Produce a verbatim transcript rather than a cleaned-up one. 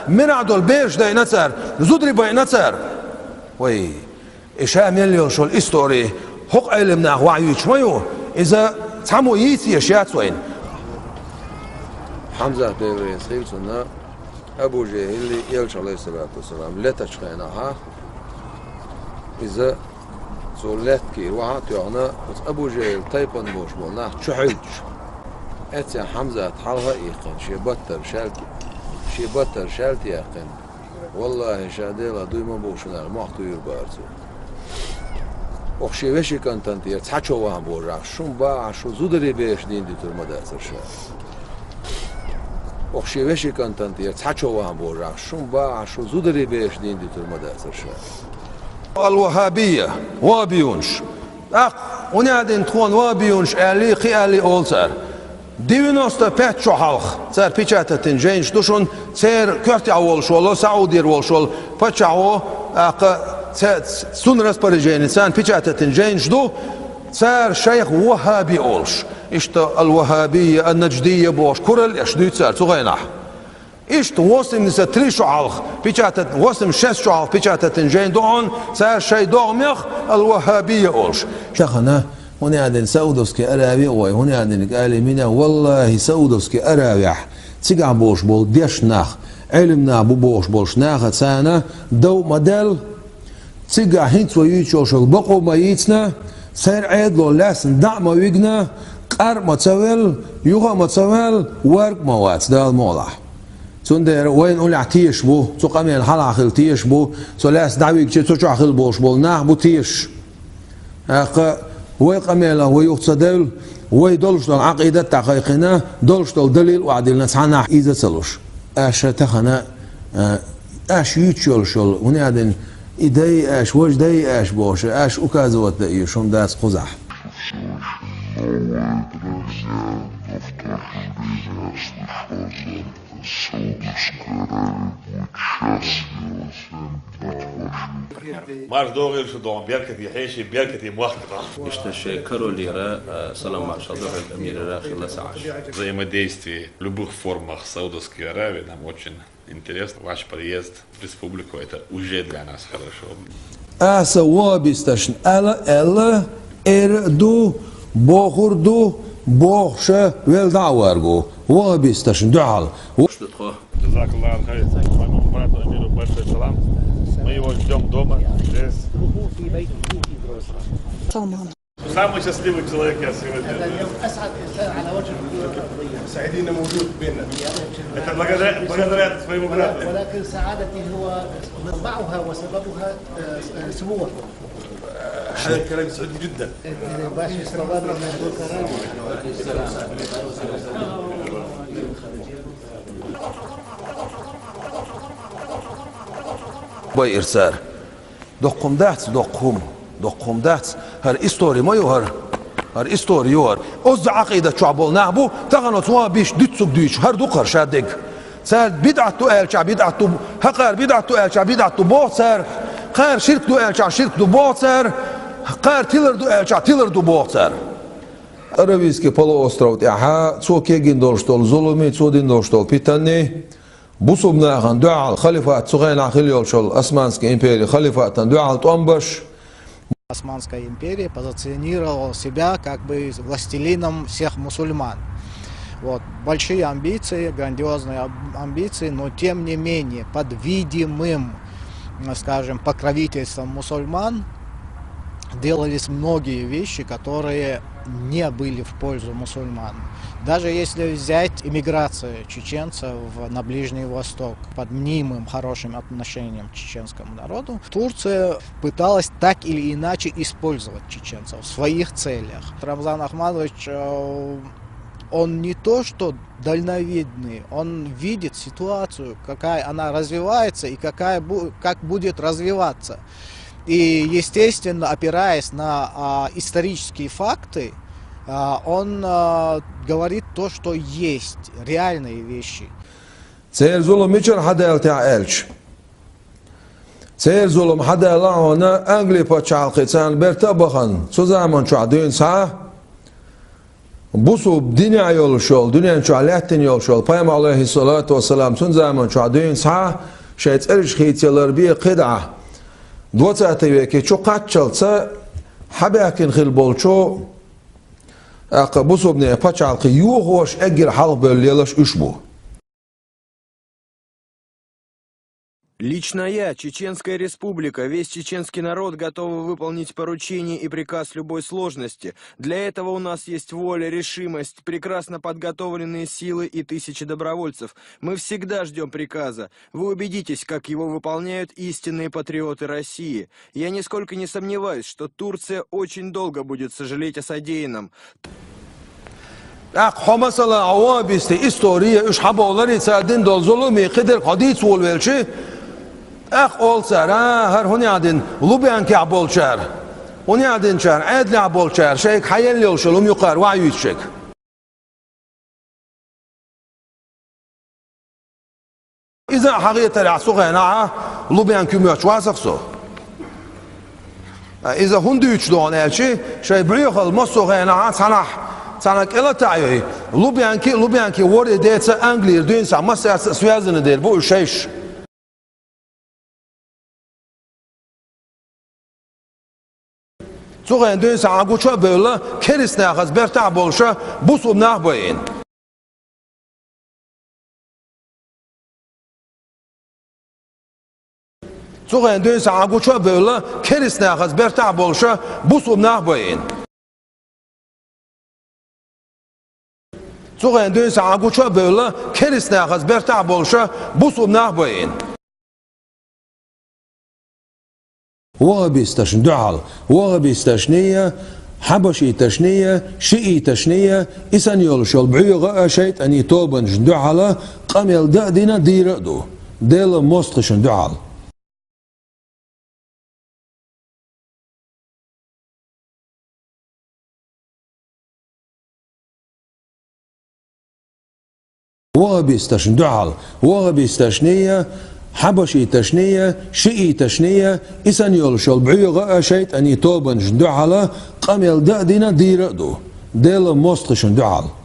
Мирахь долу бераш дайна цара, зударий байна цара. Вай, и ша мел йолуш йолу истори хӀокху Ӏелам наха вахьа юьйцуш ма ю, иза цхьаммо йийца еш яц вайна. Хьамзат бен веза хилла цунна Абу ЖахӀилли элча, алейхиссалату вассалам, летачу хенахьа, иза цо лаьтта кийра вахьа а тоьхна, оцу Абу ЖахӀил тайпана болуш болу нах чухьуьйтуш, эццехь Хьамзат хьалха а иккхина, шен баттара шаьлта, шен баттара шаьлта яьккхина. Валлахи, ша Делан дуй ма бу шуна, мохь туьйр бара цо. Оха шен вешин кӀантана тӀера цхьа чо ван божахь, шун бахьа, шун зударий бераш дийна дитур ма дацара ша. Оха шен вешин кӀантана тӀера цхьа чо ван божахь, шун бахьа, шун зударий бераш дийна дитур ма дацара ша. Ал-Ваххабия, ваххабионаш. ТӀаккха, хӀунда аьлла тхуна ваххабионаш аьллий, кхин аьллий олу цара. Девяносто пять шо хьалха цара печатать йина жайнаш ду шуна, церан коьртехь волуш волу, Саудера волуш волу паччахьо, тӀаккха ца-, цунна распоряжени, царна печатать йина жайнаш ду, цара шайх ваххаби олуш. Иштта ал-Ваххабия, ан-Надждия бохуш, куралла еш дуьйцу цара цу хенахь. Иштта восемьдесят три шо хьалха печатать, восемьдесят шесть шо хьалха печатать йина жайна ду хьуна, цара шайн догӀмех ал-Ваххабия олуш. Тахана, хӀунда аьлла Саудовский Аравия а вай, хӀунда аьлла алий мина, валлахи, Саудовский Аравияхь, цигахь болуш болу дешна нах, Ӏелам нах бу бохуш болуш наха царна дов ма даьлла, цигахь хӀинца вай юьйцуш йолу бакъо ма йийцина, церан Ӏедало лаьцна дӀа а ма вигна, къар а ма ца велла, юха а ма ца ваьлла, варг а ма вац, Дала мукъалахь. Цундела вайна уллехь тешаш бу, цу къамелан хьалха хила тешаш бу, цо лаьцна дӀавигча, цу чохь хила болуш болу нах бу тешаш. ТӀаккха вай къамелах вай юха ца девлла, вай долуш долу Ӏакъидат дӀакхайкхина, долуш долу далил охьадиллина цхьаннахь иза ца луш. Аша тахана, а, аша юьйцуш йолуш йолу, хӀунда аьлла и дай аша, важа дай аша бохуш, аша указывать дан езаш хӀума дац кхузахь. Марш догӀийла шу догӀун, беркате хьеший, беркате мохк догӀун. Иштта шайн королера, а, салам маршалла дуьхьал эмирера хилла ца Ӏаш. Взаимодействие в любых формах с Саудовской Аравией нам очень интересно. Ваш приезд в республику, это уже для нас хорошо. Аса ваххабисташна ала аьлла, эр ду, бохур ду, бохуша велла дӀа а варгу. Ваххабисташна дуьхьал. Что тхо? Джазакаллаху хайр. Моему брату Амиру большой салам. Мы его ждём дома, здесь. Самый счастливый человек я сегодня. أسعد إنسان على وجه الأرض. سعيدين موجود بيننا. Это благодаря, благодаря своему брату. ولكن سعادتي هو منبعها وسببها، آه، سموه. هذا الكلام يسعدني جدا. باشا سلام. Бай ирсар. Доккхум дац, доккхум, доккхум дац. ХӀара истори ма ю хӀара. ХӀара истори ю хӀара. Озза Ӏакъидат чохь болу нах бу, тахана оцу ван биш дуьццуг дуьйцуш, хӀара ду кхара ша дерг. Цара бидӀат ду аьлча, бидӀат ду, хӀокхара бидӀат ду аьлча, бидӀат ду боху цара. Кхара ширк ду аьлча, ширк ду боху цара. Кхара тилар ду аьлча, тилар ду боху цара. Аравийский полуостров тӀехьа, цо кегийна долуш долу зуламе, цо дина долуш долу питане, бусулба нахана дуьхьал халифат, цу хенахь хилла йолчу Османский империя халифатан дуьхьал тӀом беш. Османская империя позиционировала себя как бы властелином всех мусульман. Вот. Большие амбиции, грандиозные ам-, амбиции, но тем не менее под видимым, скажем, покровительством мусульман делались многие вещи, которые не были в пользу мусульман. Даже если взять иммиграцию чеченцев на Ближний Восток под мнимым хорошим отношением к чеченскому народу, Турция пыталась так или иначе использовать чеченцев в своих целях. Рамзан Ахматович, э, он не то что дальновидный, он видит ситуацию, какая она развивается и какая бу-, как будет развиваться. И, естественно, опираясь на, а, исторические факты, а, он, а, говорит то, что есть, реальные вещи. Церан зулам мичара хьадаьлла тӀехь аьлча? Церан зулам хьадаьлла хьуна Англи пачхьалкхе царна берта а бахана, цу заман чохь дуьйна схьа Бусулба динехь йолуш йолу, дуьнен чохь лаьттина йолуш йолу пайхамар, алейхиссалату вассалам, цуьнан заман чохь дуьйна цхьа шайн цӀераш хийца лар бен кхидӀа, двадцатый веке чу кхаччалца хьабаьхкина хилла болчу, тӀаккха бусулбанийн пачхьалкх йохош, эггара хьалха бевлла лелаш уьш бу. Лично я, Чеченская Республика, весь чеченский народ готовы выполнить поручение и приказ любой сложности. Для этого у нас есть воля, решимость, прекрасно подготовленные силы и тысячи добровольцев. Мы всегда ждём приказа. Вы убедитесь, как его выполняют истинные патриоты России. Я нисколько не сомневаюсь, что Турция очень долго будет сожалеть о содеянном. ТӀаккха хьо, масала, хьо ваххабистийн истори, уьш хьабовларий, цара дина долу зуламе, кхидерг хьо дийца волавелча, тӀаккха олу цара: «А, хӀара хӀунда дина Лубянкехь болчара? ХӀунда динчара, Ӏедалехь болчара, шайга хьаелла йолуш йолу хӀума юкъара вахьа юьйцуш шайга?» Иза а хьан хетарехь, цу хенахь Лубянки моьттуш вацахь со? Иза хӀунда дуьйцуш ду хьуна аьлча, шайн бӀоьхалла массо а хенахь цхьанхьа, цхьанхьа кӀелатаӀ йой. Лубянки, Лубянки ворхӀе деца Англера дуьйна схьа массаьрца а связанный дер бу уьш шайша. Цу хенахь дуьйна схьа гуча а бевлла, керстанахаца бертахь болуша бусулба нах байина. Цу хенахь дуьйна схьа гуча а бевлла, керстанахаца бертахь болуша бусулба нах байина. Цу хенахь дуьйна схьа гуча а бевлла, керстанахаца бертахь болуша бусулба нах байина. Ваххабисташна дуьхьал, ваххабисташний, хьабашиташний, шииташний, и санна йолуш йолу бӀоьгӀа а шайтӀанийн тобанашна дуьхьал къамел дан а дина, дийр а ду, Делан мостагӀашна дуьхьал. Ваххабисташна дуьхьал, ваххабисташний, хьабашиташний, шииташний, и санна йолуш йолу бӀоьгӀа а шайтӀанийн тобанашна дуьхьал къамел дан а дина, дийр а ду, Делан мостагӀашна дуьхьал.